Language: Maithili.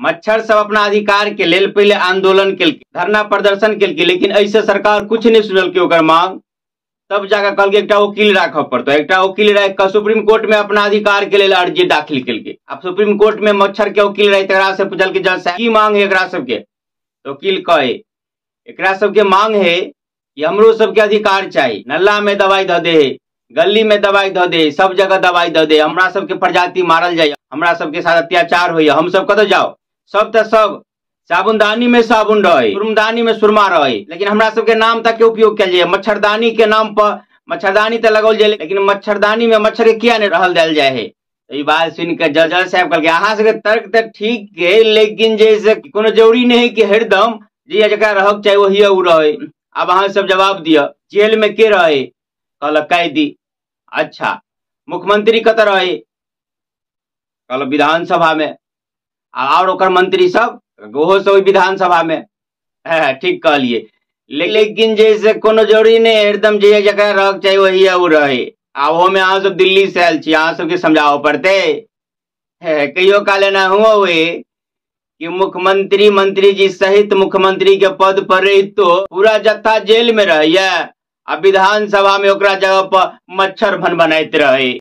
मच्छर सब अपना अधिकार के लेल पहिले आंदोलन केलकै, धरना प्रदर्शन केलकै, लेकिन ऐसे सरकार कुछ नहीं सुनलकै ओकर मांग। तब जाकर कहलकै एकटा वकील राखऽ पड़तौ। एकटा वकील राखि कऽ सुप्रीम कोर्ट में अपना अधिकार के लेल अर्जी दाखिल केलकै। आब सुप्रीम कोर्ट में मच्छर के वकील रहे तकरा से पूछलकै जज साहब की मांग है एकरा सबके? तो वकील कहे एकरा सबके मांग है कि हमरो सबके अधिकार चाही, नल्ला में दवाई धऽ दे, गली में दवाई धऽ दे, सब जगह दवाई धऽ दे, हमरा सबके प्रजाति मारल जाइए, हमरा सबके साथ अत्याचार होइए, हम सब कतऽ जाओ? सब तऽ सब साबुनदानी में साबुन रहे, सुरमदानी में सुरमा रहे, लेकिन हमरा सबके नाम तक के उपयोग कयल जाइए। मच्छरदानी के नाम पर मच्छरदानी तऽ लगाओल जाए, लेकिन मच्छरदानी में मच्छर के किया नहीं रहल देल जाए है? ई बात सुन के जज साहब कहलकै अहाँ सबके तर्क तऽ ठीक है, लेकिन जे कोनो जरूरी नहीं है कि हरदम जे जकरा रहक चाही वही उ रहे। आब अहाँ सब जवाब दिअ, जेल में के रहे? कहलक कैदी। अच्छा, मुख्यमंत्री कतऽ रहे? कहलक विधानसभा में। और ओकर मंत्री सब ओहो सब विधानसभा में। है, ठीक कहलिए, लेकिन जे कोनो जरूरी नहीं एकदम जे जकरा रहक चाही वही उ रहे। आ ओहो में अहाँ सब दिल्ली से आयल छी, अहाँ सबके समझाबऽ पड़तै। कहियो काल एना हुओ हुए कि मुख्यमंत्री मंत्री जी सहित मुख्यमंत्री के पद पर रहितो पूरा जत्था जेल में रहैया आ विधानसभा में ओकरा जगह पर मच्छर भन बनाइत रहे।